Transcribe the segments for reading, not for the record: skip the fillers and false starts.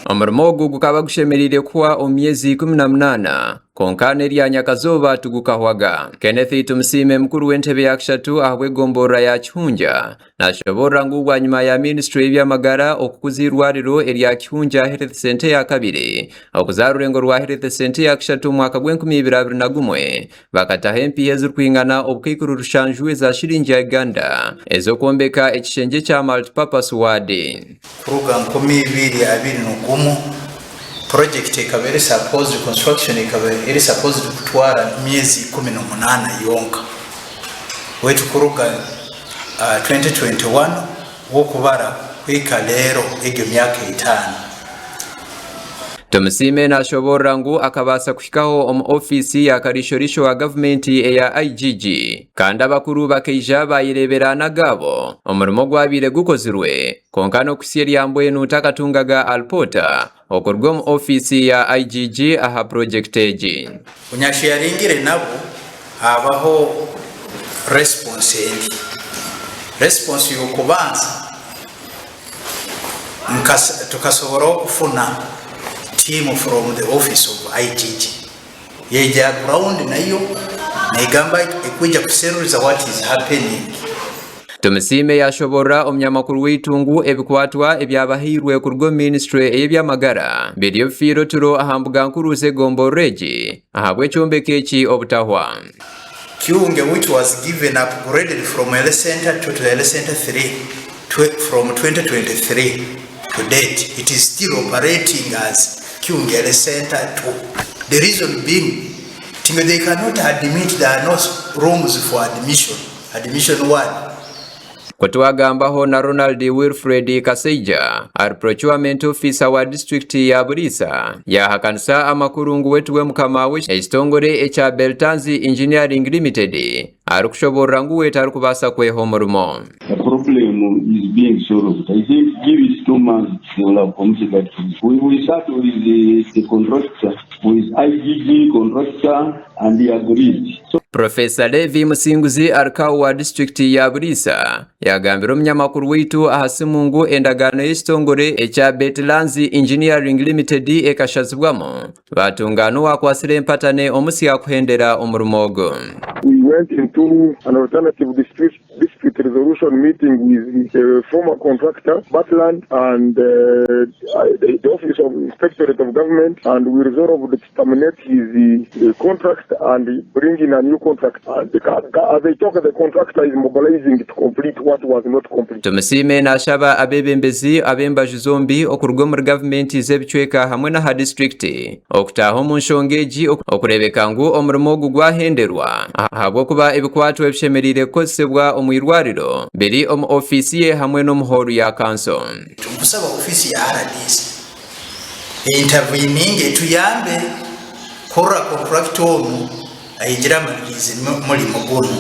Omurimo ogu gukaba gushemereire kuhwa omu myezi 18 kwonka n'erya nyakazooba tigukahwaga. Kenneth Tumusiime mukuru w'entebe ya kashatu ahabw'egomborora ya Kihungya Nashoboorora ngu bwanyima ya minisiture y'eby'amagara okukuza eirwariro erya Kihungya Health Centre eya kabiri okuza aha rurengo rwa Health Centre eya kashatu omu mwaka gw'enkumi ibiri 21 bakataho empiiha ezirikwingana obukaikuru rushanju eza shiringi ya Uganda ez'okwombeka ekishengye ekya Multipurpose Ward. Kuruga 2021, purojekiti ekaba eri supposed, construction ekaba eri supposed kutwara emyezi 18 yonka. Baitu kuruga 2021 wokubara kuhika leero egyo myaka etaano. Tumusiime nashoboorora ngu akabaasa kuhikaho omu ofiisi ya kariisho-riisho wa gavumenti eya IGG kandi abakuru bakaija baayereebera n'agaabo omurimo ogwabaire gukozirwe kwonka n'okuhitsya erya mbwenu takatungaga alipoota okuruga omu ofiisi ya IGG aha purogyekiti egi. Bunyashu yaringire nabo habaho response endi. Response yokubanza tukasobora okufuna team from the office of IGG yaija aha ground nayo negamba ekwija kuseruriza what is happening. Tumusiime yaashoboorora omunyamakuru waitu ngu ebikwatwa ebyabahairwe kuruga omu minisitule ey'eby'amagara biri obifiire oturo aha mbuga nkuru z'egomborora egi ahabw'ekyombeko eki obutahwa. Kiunge which was given upgraded from Health Centre 2 to Health Centre 3 from 2023 to date it is still operating as Kiunge Health Centre 2 the reason being nti they cannot admit there are no rooms for admission. Admission ward. Ku twagambaho na Ronald Wilfred Kasaija ari Procurement Officer wa disiturikiti ya Buliisa yaahakanisa amakuru ngu we tiwe mukama w'ekitongore ekya Beltanzi Engineering Limited arikushoboorora ngu we tarikubaasa kweha omurimo. The problem is being solved. I think give it 2 months they will have completed that project. We sat with the contractor, with IGG contractor and he agreed. So Professor Levi Musinguzi Arikau wa disiturikiti ya Buliisa yaagambira omunyamakuru waitu aha simu ngu endagaano y'ekitongore ekya Betlands Engineering Limited ekashazibwamu baatunga n'owakwatsire empatane omusya kuhendera omurimo ogu. We went into an alternative dispute dispute resolution meeting with the former contractor, Batland, and the, the Office of Inspectorate of Government, and we resolved to terminate his contract and bring in a new contract. The, as I talk, the contractor is mobilizing to complete what was not complete. Tumusiime naashaba abeebembezi ab'embaju zombi okuruga omuri gavumenti z'ebicweka hamwe n'aha disiturikiti okutaaha omu nshonga egi okureebeka ngu omurimo ogu gwahenderwa ahabw'okuba ebikwatwa ebishemereire kukozesebwa omu irwariro biri omu ofiisi ye hamwe n'omu hoolu ya kanso. Turikusaba ofiisi ya rdc einterveninge etuyambe kurora kontrakita onu aigire amaliriize omurimo gunu.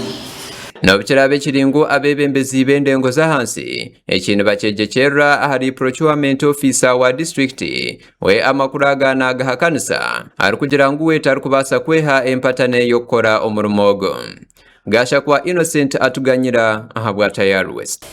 N'obu kiraabe kiri ngu abeebembezi b'endengo z'ahansi eki nibakyegyekyerera ahari Procurement Officer wa disiturikiti, we amakuru aga naagahakanisa arikugira ngu we tarikubaasa kweha empatane y'okukora omurimo ogu. Gashakwa Innocent atuganyira ahabwa Tayari West.